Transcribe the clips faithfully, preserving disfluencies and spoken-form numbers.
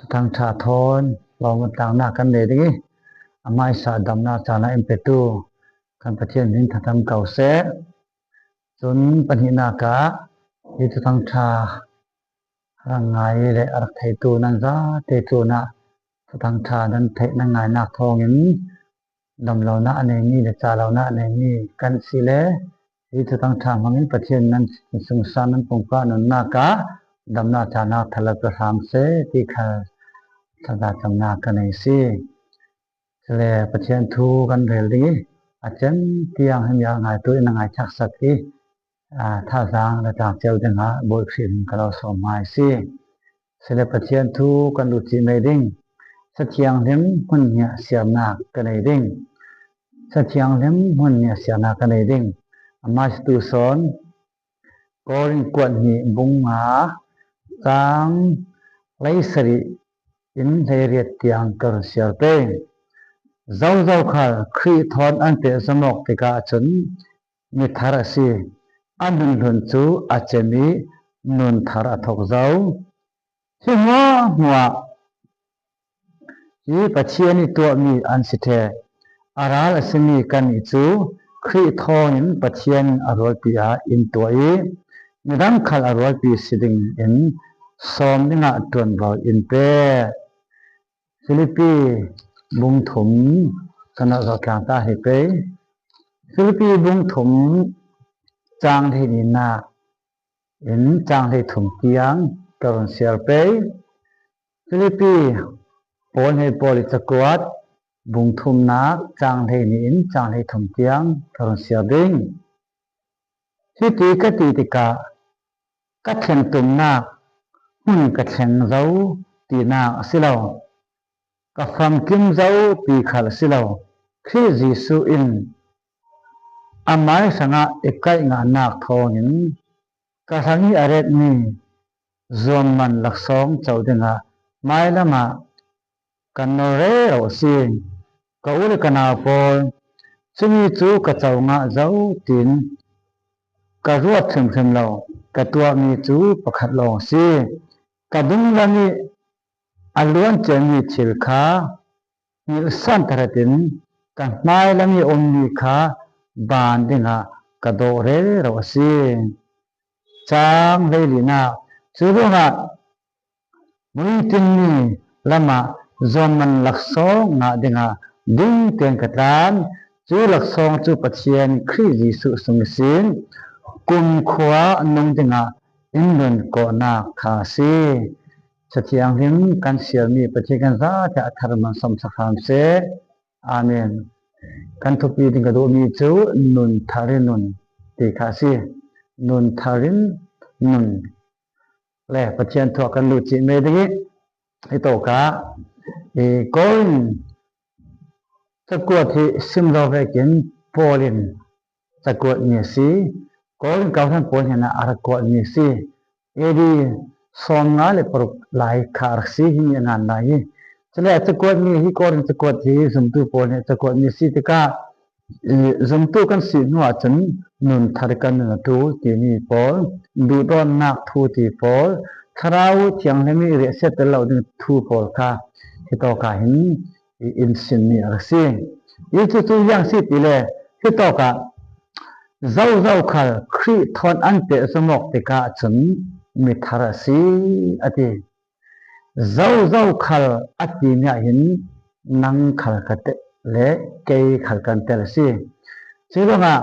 Thuthang ṭha thawn lawm tlangnak kan nei ding i, a hmaisa damna caan in petu kan Pathian min thatham ko seh. Cun pahnihnak ah hi Thuthang ṭha a rak ngai le a rak theitu nan zate tlunah Thuthang ṭha nan theih nan ngainak thawngin damlonak a neimi le calonak a neimi kan si le hi Thuthang ṭha hmangin Pathian nan sungsan nan pumpak nunnak ah damnak caan thalat pe hram seh ti khal thlacamnak ka nei si. Cule Pathian thu kan rel ding i, a cem tiang himi a ngaitu in a ngaithlak sak i, aa, thazaang le tlangceu dingah Bawi Khrih hmin ka lo sawm hmai si. Cule Pathian thu kan lut cih mei ding. Cathianghlim hmun hniah siarnak ka nei ding. Cathianghlim hmun hniah siarnak ka nei ding. A hmaisatu sawn Korin kuat hnih bung nga cang hleisarih in hleiriat tiang ka run siar pei. Zozo khal Khrih thawn an pehzom awk tikah cun mithar a si. A nun hlun cu a cem i nun thar a thok zo. Hi hmuahhmuah hi Pathian i tuahmi an si ṭheh. A ral a simi kannih cu Khrih thawngin Pathian a rualpi ah in tuah i midang khal a rualpi si dingin sawm dingah ṭuanvo in pe. Filipi bung thum kan zoh tlang ta hi pei. Filipi bung thum cang hleihnihnak in cang hleithum tiang ka run siar pei. Filipi Paul hei Paul i cakuat bung thumnak cang hleihnih in cang hleithum tiang ka run siar ding. Hiti ka ti tikah ka thleng tumnak hmun ka thleng zo tinak a si lo, ka famkim zo ti khal a si lo. Khrih Jesuh in amai hrangah i kaih ngahnak thawngin ka hrang i a retmi zuamman laksawng co dingah hmailam ah kan nor rero a si. Ka u le ka nau pawl, cumi cu ka co ngah zo tiin ka ruat hrimhrim lo, ka tuahmi cu pakhat lawng a si. Ka dunglam i a luan ciami thil kha hngilh san tahratin ka hmailam i a ummi kha ban dingah ka dawh rero a si. Cang hleilinak cu ruangah muitinmi lamah zuamman laksawng ngah dingah ding tein ka tlan. Cu laksawng cu Pathian Khrih Jesuh sung ihsin kumkhua nung dingah in nun kawhnak kha a si. Cathianghlim kan siarmi Pathian kan zate a thar man sawmsak hram seh. Amen. Kan thupi ding ka duhmi cu nun thar in nun ti kha a si. Nun thar in nun. Le Pathian thu ah kan lut cih mei ding i, hi tawkah i Korin cakuat hi sim lo vekin Paul in cakuatmi a si. Korin kawhhran pawl hnenah a rak kuatmi a si. A D sawmnga le paruk lai kha a rak si, himi a ngan lai hi. Cule a cakuatmi hi Korin cakuat hi zumtu pawl nih a cakuatmi a si tikah, i, zumtu kan si hnu ahcun nun thar kan nun a ṭul timi pawl, duhdawtnak thu ti pawl, Thlarau Thianghlim i riahsiat tel lo ding thu pawl kha hi tawkah hin i in simmi a rak si. I cucu ziang si tile hi tawkah zozo khal Khrih thawn an pehzom awk tikah cun mithar a si, a ti. Zozo khal a timi ah hin nang khal ka tel le kei khal kan tel a si. Curuangah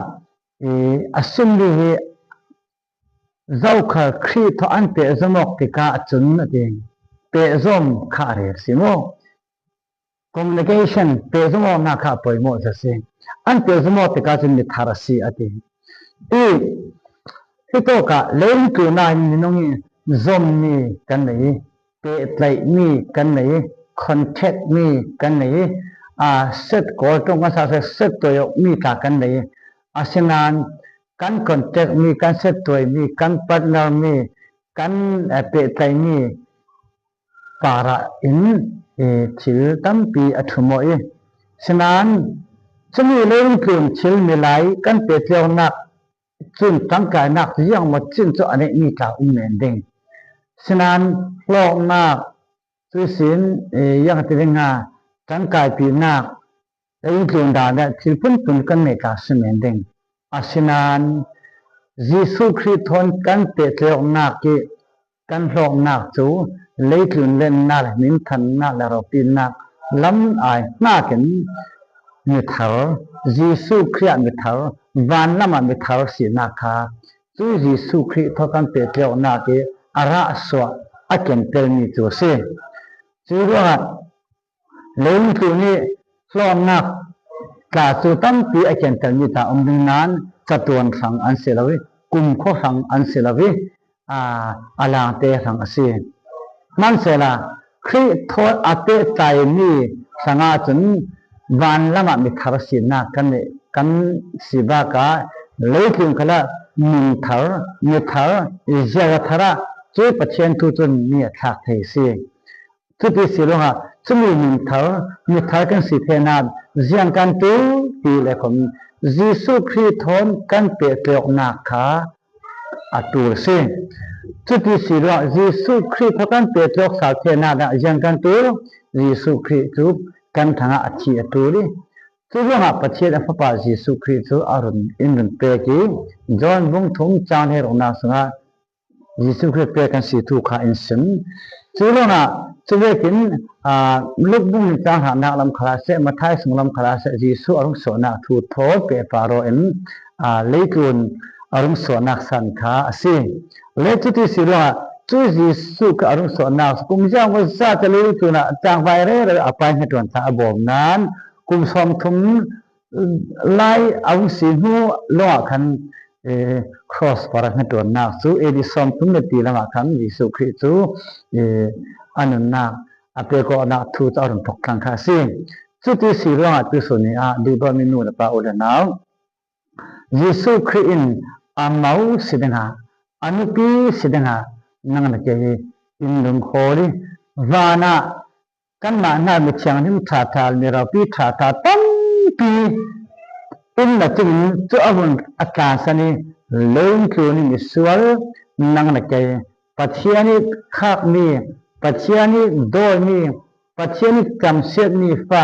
i, a simmi hi zokhal Khrih thawn an pehzom awk tikah cun a ti. Pehzom kha a rel si maw? Communication pehzom awknak kha a poimawh zet si. An pehzom awk tikah cun mithar a si a ti. I, hi tawkah leilung tlunah hin minung i zommi kan nei i, pehtlaihmi kan nei i, contact mi kan nei i, a, set kawl ṭong kan sa set tuai awkmi tla kan nei i, asinain kan contact mi, kan set tuai mi, kan partner mi, kan, eh, pehtlaih mi parah in, eh, thil tampi a ṭhumawh i, sinain cumi leilung tlun thil milai kan pehtlaihnak cun ṭangkainak ziangmaw cin cu a neihmi tla um men ding. Sinain hlawknak, Cuih sin, eh, yang ti ding a, tangkaipinak, leitlun dan ah thil phunphun kan neih tla si men ding. Asinan Jesuh Khrih thawn kan pehtlaihawknak ih kan hlawknak cu leitlun lennak le minthannak le ropinak lam ai hnakin mithar, Jesuh Khrih ah mithar, vanlam ah mithar sinak kha cu Jesuh Khrih thawn kan pehtlaihawknak ih a rahsuah a kentelmi cu a si. Cuih ruangah leitlun ih hlawknak tla cu tampi a kentelmi tla um ding nain catuan hrang an si lo ih, kumkhua hrang an si lo ih, aa, a langte hrang a si. Hmansehla Khrih thawn a pehtlaimi hrangah cun vanlam ah mithar sinak kan neih, kan si bakah leitlun khalah nunthar, mithar, ziaza thar ah cuih Pathian thu cun mi a thlak thei a si. Cuti si ruangah cumi nunthar, mithar kan si theinak ziang kan ṭul ti le khom Jesuh Khrih thawn kan pehtlaihawknak kha a ṭul a si. Cuti si ruangah Jesuh Khrih thawn kan pehtlaihawk sal theinak ah ziang kan ṭul, Jesuh Khrih cu kan hrangah a thi a ṭul ih, cu ruangah Pathian a Fapa Jesuh Khrih cu a run, in run pek ih, John bung thum cang hleiruknak sungah Jesuh Khrih pek kan si thu kha in sim. Cu ruangah cu vekin, aa, Luke bung hnih cang hranak lam khalah seh, Matthai sung lam khalah seh, Jesuh a rung suahnak thu thawn pehpar aw in, aa, leitlun a rung suahnak san kha a si. Le cuti si ruangah cu Jesuh kha a rung suahnak kum ziang maw zate leitlun ah cangvai rero a pai hnaṭuan kha a bawm nain kum sawmthum lai a um si hnu lawngah khan, eh, cross par a hnaṭuannak cu A D sawmthum le ti lamah khan Jesuh Khrih cu, eh, a nunnak, a pekawhnak thu cu a run thawk thlang kha a si. Cuti si ruangah tuihsun ni ah duhdawtmi nu le pa u le nau, Jesuh Khrih in a mo si dingah, a nupi si dingah nang le kei hi in lungkhawl ih, vanah kanmah hna mithianghlim ṭhaṭha, miropi ṭhaṭha tampi in na cungin cu a vun a tlansan ih, leitlun ih misual nang le kei, Pathian ih khakmi, Pathian ih dawimi, Pathian ih camsiatmi fa,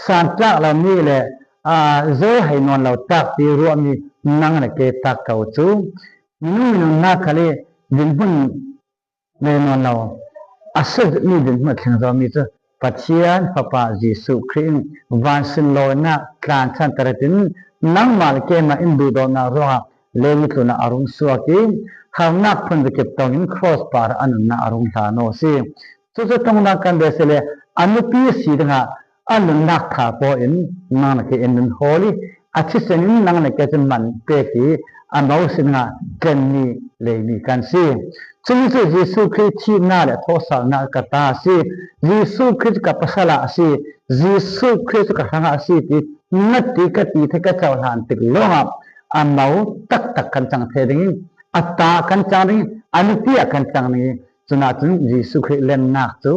santlak lomi le, aa, zo hei nawn lo takpi ruahmi nang le kei tak ko cu minung minung hna khal ih dinhmun nei nawn lo a si zetmi dinhmun a thleng zomi cu Pathian Fapa Jesuh Khrih in van sunlawinak tlansan taretin nangmah le keimah in duhdawtnak ruangah leitlun ah a rung suak ih, harnak phun zakip tongin cross par a nunnak a rung hlan aw a si. Cucu ṭongnak kan bia si le a nupi si dingah a nunnak tha paw in nang le kei in nun hawl ih, a thisen in nang le kei cu man pek ih, a mo si dingah tlenmi leimi kan si. Cumi cu Jesuh Khrih thihnak le thawhsalnak ka ta a si. Jesuh Khrih cu ka pasal ah a si. Jesuh Khrih cu ka hrangah a si ti na ti ka ti thei ka cohlan tik lawngah a mo taktak kan cang thei ding ih, a ta kan cang ding ih, a nupi ah kan cang ding ih, cunah cun Jesuh Khrih lennak cu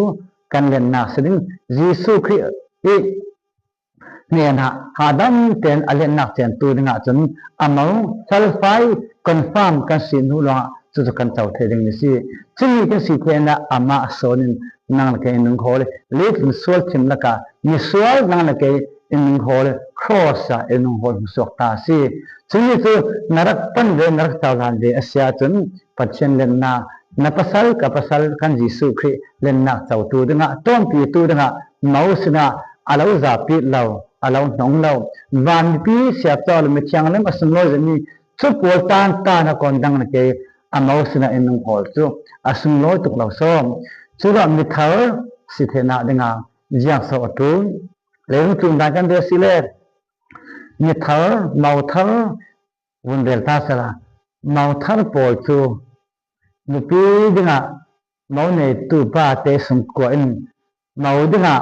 kan lennak si ding. Jesuh Khrih ih hnenah hadam tein a lennak cen tu dingah cun a mo salfai confirm kan si hnu lawngah cucu kan co thei ding a si. Cumi kan si theinak amah sawn in nang le kei in nung hawl ih, leitlun sual thim lakah misual nang le kei in nung hawl ih, cross ah in nung hawl hmusuak ta a si. Cumi cu na rak pan ve, na rak cohlan ve a si ahcun Pathian lennak, na pasal, ka pasal, kan Jesuh Khrih lennak cotu dingah, ṭuanpitu dingah, mo sinah a lo zapi lo, a lo hnong lo, van mipi siapcau le mithianghlim a sunglawi zetmi cu pawl tantan a kon dang le kei a mo sinah in nung hawl cu a sunglawi tuk lo sawn. Curuah mithar si theinak dingah ziangso a ṭul? Leilung tlun dan kan bia si le mithar, mothar, vun rel ta sehla, mothar pawl cu nupi dingah mo neitu pa te sungkua in mo dingah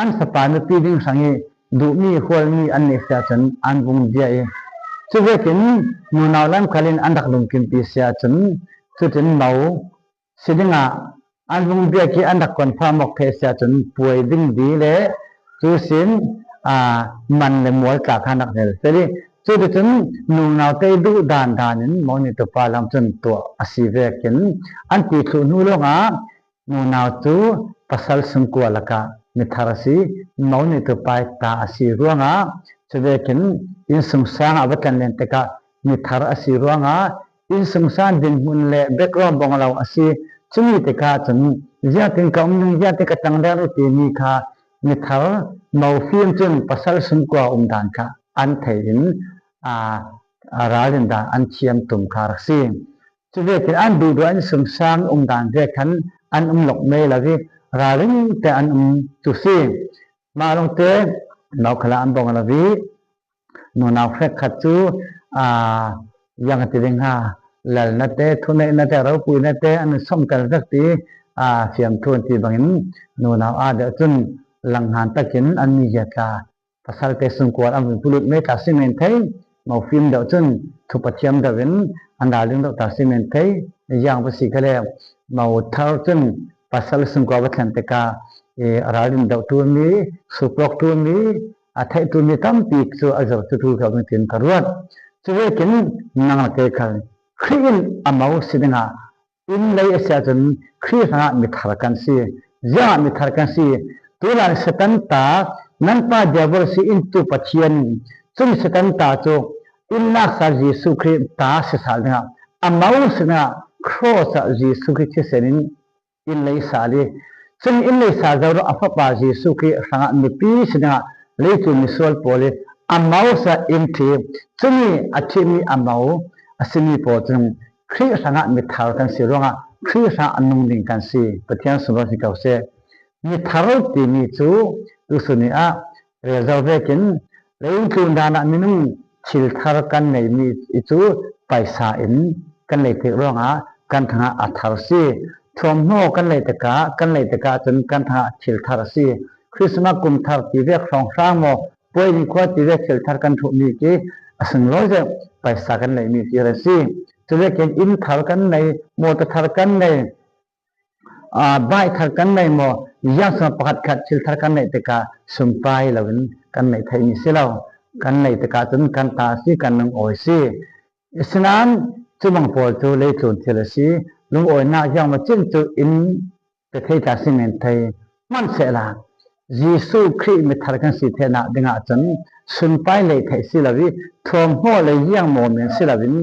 an fapa nupi ding hrang ih duhmi hualmi an neih si ahcun an vung bia ih, cuvekin nunau lam khal in an rak lungkimpi si ahcun cutin mo si dingah an vung biak ih an rak confirm awk thei si ahcun puai ding di le cu sin, aa, man le mual tla kha an rak rel fel ih, cuticun nunau te duh dan dan in mo neitu pa lam cun tuah a si vekin an ti thluh hnu lawngah nunau cu pasal sungkua lakah mithar a si, mo neitu pa ta a si ruangah, cuvekin innsungsang a va tlan len tekah mithar a si ruangah, innsungsang dinhmun le background bawng lo a si. Cumi tikah cun ziangtin ka um ding, ziangtin ka tang ding timi kha mithar mofim cun pasal sungkua umdan kha an thei in, aa, ralrin dan an thiam tum kha rak si. Cuvekin an duhduh innsungsang umdan vek khan an um lawk mei lo ih, ralrin te an um tu si. Mah lawngte mo khalah an bawng lo ih, nunau hrekkhat cu, aa, ziang a ti ding ha, lalnate, thuneihna te, ropui nate an sawmtel vek ti, aa, fiamthu an ti bangin nunau aa deuh cun langhngan takin an mi zia tla, pasalte sungkuar an vun pulut mei tla si men thei, mofim deuh cun thupathiam deuh in an ralring deuh tla si men thei, ziang va si kha le, mo thar cun pasal sungkuar va thlen tikah, ee, ralrin deuh tu mi, suplawk tu mi, a theih tu mi tampi cu a zor cu ṭul kho ding tiin ka ruat. Cuvekin nang le kei khal Khrih in a mo si dingah in lei a si ahcun Khrih hrangah mithar kan si. Ziangah mithar kan si? Tulan Satan ta, nan pa Diabol si in tu Pathian, cun Satan ta cu in laksa Jesuh Khrih ta si sal dingah, a mo si dingah cross ah Jesuh Khrih thisen in in lei sal ih, cun in lei sal zo ruangah a fapa Jesuh Khrih hrangah mipi si dingah leitlun misual pawl ih a mo sa in ṭhi. Cumi a ṭhimi a mo a simi pawl cun Khrih hrangah mithar kan si ruangah Khrih hrangah a nung ding kan si. Pathian sunglawi si ko seh. Mithar timi cu tusun ni ah rel zo vekin leitlun dan ah minung thil thar kan neimi cu paisa in kan lei tik ruangah kan hrangah a thar si. Thuamhnaw kan lei tikah, kan lei tikah cun kan hrangah thil thar a si. Christmas kum thar ti vek hrawnghrang maw, puai ni khua ti vek thil thar kan hruhmi khi a sunglawi zet paisa kan leimi khi a si. Cuvekin inn thar kan nei, mawtaw thar kan nei, aa, bike thar kan nei maw, ziang sung pakhat khat thil thar kan neih tikah sumpai loin kan neih theihmi si lo. Kan neih tikah cun kan ta a si, kan lungawi si. Asinain cubang pawl cu leitlun thil a si. Lungawinak ziang maw cin cu in pe thei tla si men thei. Hmansehla Jesuh Khrih mithar kan si thehnak dingah cun sumpai lei theih si lo ih, thuamhnaw lei ziang maw men si loin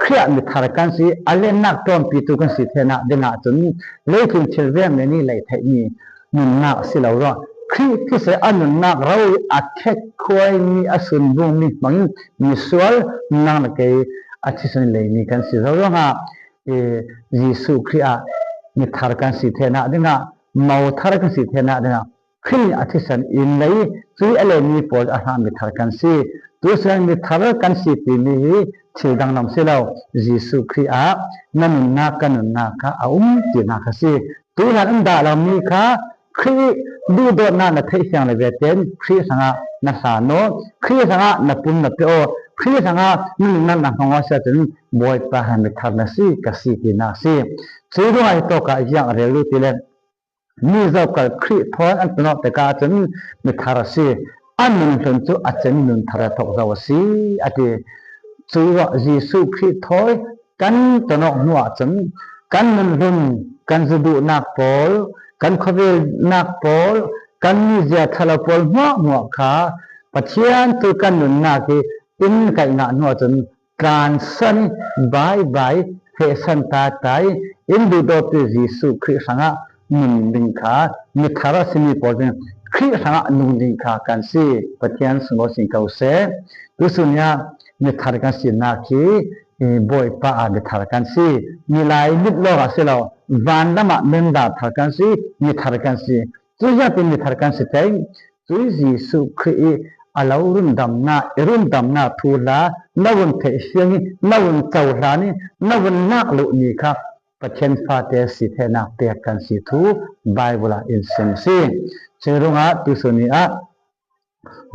Khrih ah mithar kan si, a lennak ṭawnpitu kan si thehnak dingah cun leitlun thil veng men ih lei theihmi nunnak si lo ruang, Khrih thisen a nunnak ro ih a khetkhuaimi, a sunbungmi hmangin misual nang le kei a thisen leimi kan si zo ruangah, ee, Jesuh Khrih ah mithar kan si thehnak dingah, mo thar kan si thehnak dingah, Khrih a thisen in lei, cui a leimi pawl a hrang mithar kan si. Tusun mithar kan si timi hi thil dang lawng si lo. Jesuh Khrih ah na nunnak, ka nunnak kha a um tinak kha si. Tuihlan um dah lomi kha Khrih duhdawtnak na theih fiang le vetein Khrih hrangah na hlan aw. Khrih hrangah na pum na pe aw. Khrih hrangah na nunnak na hmang aw si ahcun Bawipa he mithar na si, ka si tinak si. Cui ruangah hitawkah ziang a rel lu ti le, mi zokal Khrih thawi an tonawh tikah cun mithar a si. A nun hlun cu a cen nun thar a thok zo a si, a ti. Cui ruah Jesuh Khrih thawi kan tonawh hnu ahcun kan nun hlun, kan zu duhnak pawl, kan khuavelnak pawl, kan mizia ṭhalo pawl hmuahhmuah kha Pathian cu kan nunnak ih in kaih ngah hnu ahcun tlansan ih baibai fehsan tata ih in duhdawtu Jesuh Khrih hrangah nun ding kha mithar a simi pawl cun Khrih hrangah nung ding kha kan si. Pathian sunglawi sin ko seh. Tusun ni ah mithar kan sinak hi, eh, Bawipa ah mithar kan si. Milai mit lawng ah si lo, vanlam ah member thar kan si, mithar kan si. Cu ziangtin mithar kan si tei, cui Jesuh Khrih ih a lo rundamnak, i rundamnak thuhla na vun theih fiang ih, na vun cohlan ih, na vun nak luhmi kha Pathian fate si thehnak pek kan si thu Baibal ah in sim si. Cui ruangah tusun ni ah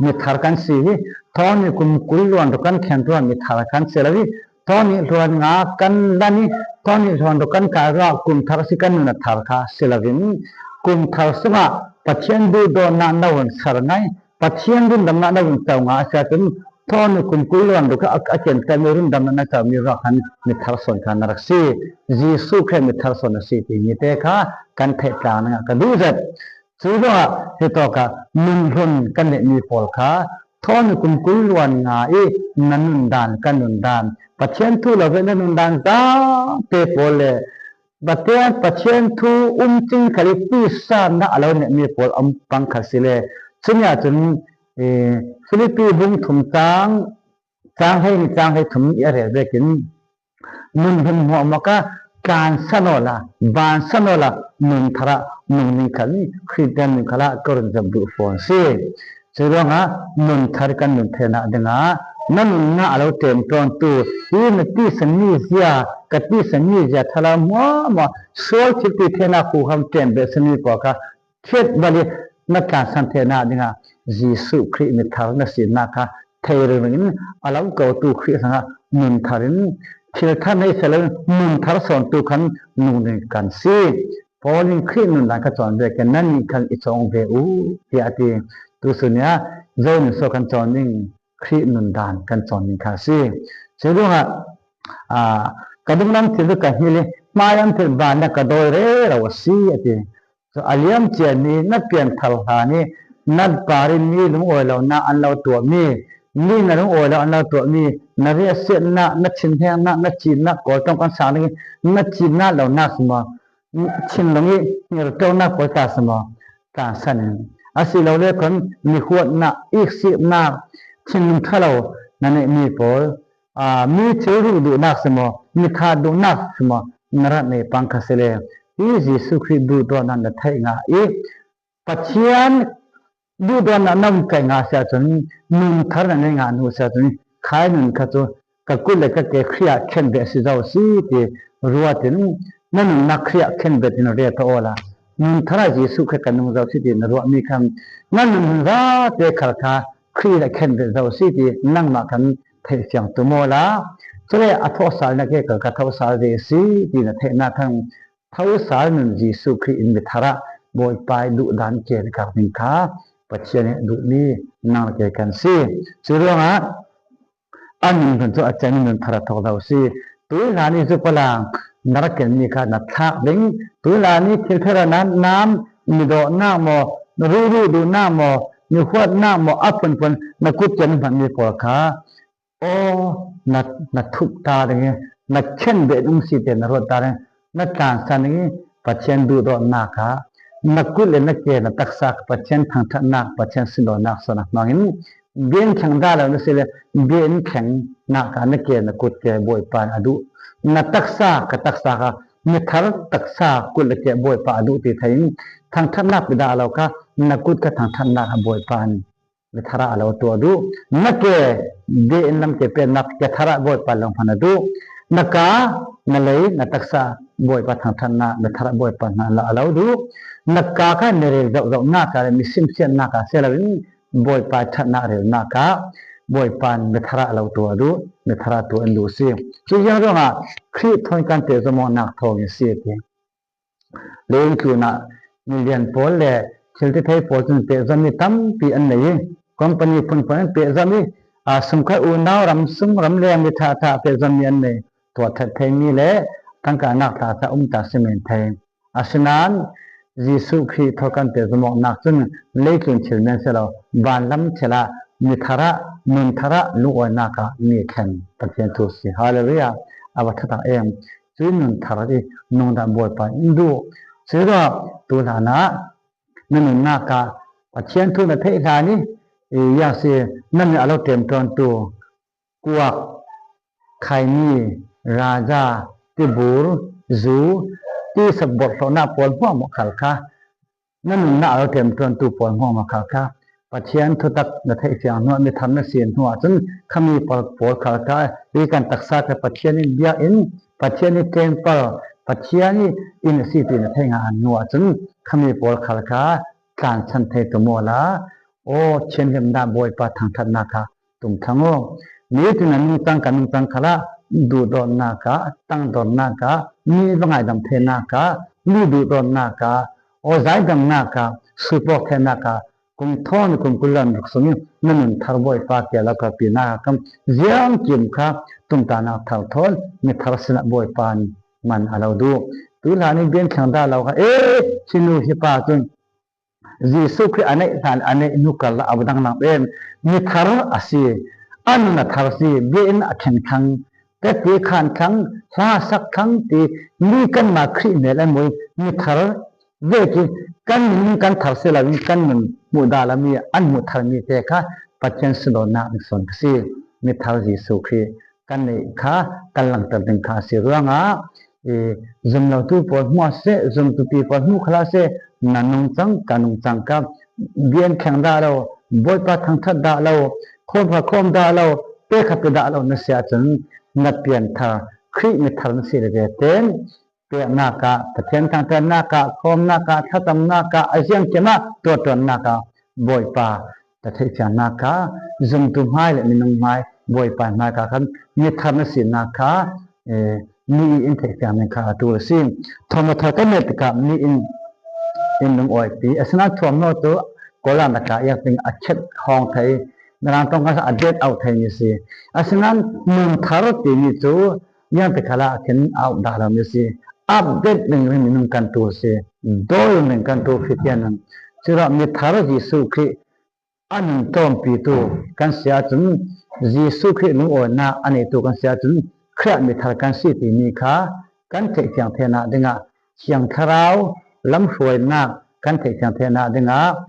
mithar kan si hi, thawng nih kum kul luan ru kan thlen ruang mithar kan si lo hi, thawng nih hluan nga kan lan ih, thawng nih hluan ru kan kai ruangah kum thar si kan nun a thar kha si loin, kum thar sungah Pathian duhdawtnak na vun ser ngai, Pathian rundamnak na vun co ngai a si ahcun Thawn kum kul luan ruk a, a ken temi rundamna na chau mi ruak khan mithar sawn kha na rak si. Jesu Khrih mithar sawn a si ti ni te kha kan theih tlang dingah ka duh zet. Cu ruangah hitawkah nun hlun kan neih mi pawl kha thawn kum kul luan nga i na nun dan, kan nun dan, Pathian thu lo ve na nun dan zate pawl le Pathian, Pathian thu um cing khal i tisa na a lo neih mi pawl a um pang kha si le. Cumi ah cun, eh, Filipi bung thum cang, cang hlei ni cang hlei thum i a rel vekin nun hun hmuahhmuah kha tlansan awla, bansan awla, nun thar ah nung ning khan Khristian nun khal ah ka run zam duh fawn si. Curuangah nun thar kan nun theinak dingah na nunnak a lo ṭemṭawntu hi na tisan mi zia, ka tisan mi zia thar ah hmuahhmuah sual thil ti theinak huham ṭem beh simi pawl kha thiat bal i na tlansan theinak dingah Jesuh Khrih mithar na sinak kha thei ringring in a lo kotu Khrih hrangah nun thar in thil thar nei seh lo in nun thar sawntu khan nung ding kan si. Paul in Khrih nun dan ka cawn vekin nannih khan i cawng ve u, tiah a ti. Tusun ah Jonin so kan cawn ding Khrih nun dan kan cawn ding kha si. Curuangah, aa, ka dunglam thil cu ka hngilh i hmailam thil banah ka dawi rero a si, a ti. Cu a liam ciami na pianthar hlan i na par i mi lungawi lonak an lo tuahmi, mi na lungawi lo an lo tuahmi, na riahsiatnak, na thinhengnak, na cinnak, kawl ṭong kan sang ding i na cinnak lonak si maw, thinlung i ngirṭonak pawl ta si maw, tlansan in, asilole khun mihuatnak, iksiatnak, thinlung ṭha lo na neihmi pawl, aa, mi thil ruh duhnak si maw, mi that duhnak si maw, na rat nei pang kha si le. Hi Jesuh Khrih duhdawtnak na theih ngah i Pathian duhdawtnak na um kai ngah si ahcun, nun thar na ngei ngah hnu si ahcun, khai nun kha cu ka kut le ka ke Khrih ah khenbeh a si zo si ti ruat in, na nunnak Khrih ah khenbeh in ret awla, nun thar ah Jesuh Khrih ka nung zo si ti na ruahmi khan na nun zate khal kha Khrih le khenbeh zo si ti nangmah kan theih fiang tum awla, cule a thawhsalnak hi ka, ka thawhsal ve si ti na theihnak khan thawhsal nun Jesuh Khrih in mithar ah Bawipa i duhdan ke na kak ding kha Pathian i duhmi nang le kei kan si. Curuangah a nun hlun cu a cengmi nun thar a thawk lo si. Tuihlan i zupalang na ra kenmi kha na thlak ding. Tuihlan i thil thar a nam, midawhnak maw, ruhruh duhnak maw, mihuatnak maw, a phunphun na kut ken hmanmi pawl kha aw, na, na thup ta ding i, na khenbeh ding si te na ruat ta ding, na tlansan ding i, Pathian duhdawtnak ah na kut le na ke, na taksa Pathian thangṭhatnak, Pathian sunlawinak sawn a hmangin, biakinn thleng dah lo na si le, biakinn thlengnak ah na ke, na kut ke Bawipa in a duh. Na taksa, ka taksa kha mithar taksa kut le ke Bawipa a duh ti thei in, thangṭhatnak pi dah lo kha, na kut ka thangṭhatnak ah Bawipa in mithar ah a lo tuah duh. Na ke, biakinn lam ke pennak ke thar ah Bawipa lo hman a duh. Na ka, na lei, na taksa Bawipa thangṭhatnak mithar ah Bawipa hna a lo duh. Na ka kha mi rel zohzohnak ah, mi simsiatnak ah si loin Bawipa ṭhatnak relnak ah Bawipa in mithar ah a lo tuah duh, mithar ah tuah in duh si. Cu ziang ruangah Khrih thawn kan pehzom awknak thawng in si a ti. Leitlun ah milian pawl le thiltithei pawl cun pehzommi tampi an nei i, company phunphun an pehzom i, aa, sungkhat unau ram sung ram leng mi ṭhaṭha pehzommi an nei. Tuah ṭhat theimi le tangka nak tla ca um ta si men thei. Asinain Jesuh Khrih thawn kan pehzom awknak cun leitlun thil men si lo, vanlam thil ah, mithar ah, nun thar ah, lungawinak ah mi thlen Pathian thu si. Hallelujah! A va ṭha tak em. Cuih nun thar i nungdan Bawipa in duh. Curuangah tu hlanah na nunnak ah Pathian thu na theih hlan i, i ziang si, na nun a lo ṭemṭawntu kuak, khaimi, raza, tibur, zu, ti sabawrh hlawhnak pawl hmuahhmuah khal kha na nunnak a lo ṭemṭawntu pawl hmuahhmuah khal kha Pathian thutak na theih fiang hnuah, mithar na si hnu ahcun khami pawl, pawl khal kha hi kan taksa kha Pathian i biakinn, Pathian i temple, Pathian i inn a si ti na theih ngah hnu ahcun khami pawl khal kha tlansan thei tum awla aw thianhlimnak Bawipa thangṭhatnak kha tum thlang aw. Nitin a nungcang ka nungcang khal ah duhdawtnak ah, tangdawtnak ah, mi va ngaidam theinak ah, mi duhdawtnak ah, aw zaidamnak ah, suipawk theinak ah, kum thawn kum kul le ruk sungin na nun thar Bawipa kiang lo ka pi nak a kam ziang kim kha tumtahnak thar thawn mithar sinah Bawipa in man a lo duh. Tu hlan in biakinn thleng dah lo kha, e, hi nu hi pa cun Jesuh Khrih a neih hlan a neih nu karlak a va dang lam em, mithar a si, a nun a thar si, biakinn a khen khang, tete khan khang, hla sak khang ti, mi kanmah Khrih mel an muh, mithar vekin kan nun kan thar si loin kan nun hmuh dah lomi an hmuh tharmi te kha Pathian sunlawinak nih sawn ka si. Mithar Jesuh Khrih kan neih kha kan langhter ding kha a si ruangah, i, zumlotu pawl hmuh a seh, zumtupi pawl hmuh khal a seh, na nungcang, ka nungcang kha, biakinn thleng dah lo, Bawipa thangṭhat dah lo, khawm kha khawm dah lo, pe kha pe dah lo na si ahcun na pianthar, Khrih mithar na si le ve ten, peknak ah, Pathian thangṭhatnak ah, khawmnak ah, thlacamnak ah, a ziangkim ah tuahṭuannak ah Bawipa ka theihfiangnak kha, zumtu hmai le minung hmai, Bawipa hmai kha khan mithar na sinak kha, eh, mi in theihfiang ding kha a ṭul a si. Thuamhnaw thar kan ngeih tikah mi in, in lungawipi. Asinain thuamhnaw cu Kawl lakah iak ding a khet hawng thei, Mirang ṭong kha a det auh theimi a si. Asinain nun thar timi cu ziangti khalah khin auh dah lomi a si. Update ringring minung kan ṭul a si. Dawi ringring kan ṭul Khristian in. Curuangah mithar Jesuh Khrih a nun tlawmpitu kan si ahcun, Jesuh Khrih lungawinak a neitu kan si ahcun, Khrih ah mithar kan si timi kha kan theihfiang theinak dingah, Thiang Thlarau lamhruainak kan theihfiang theinak dingah,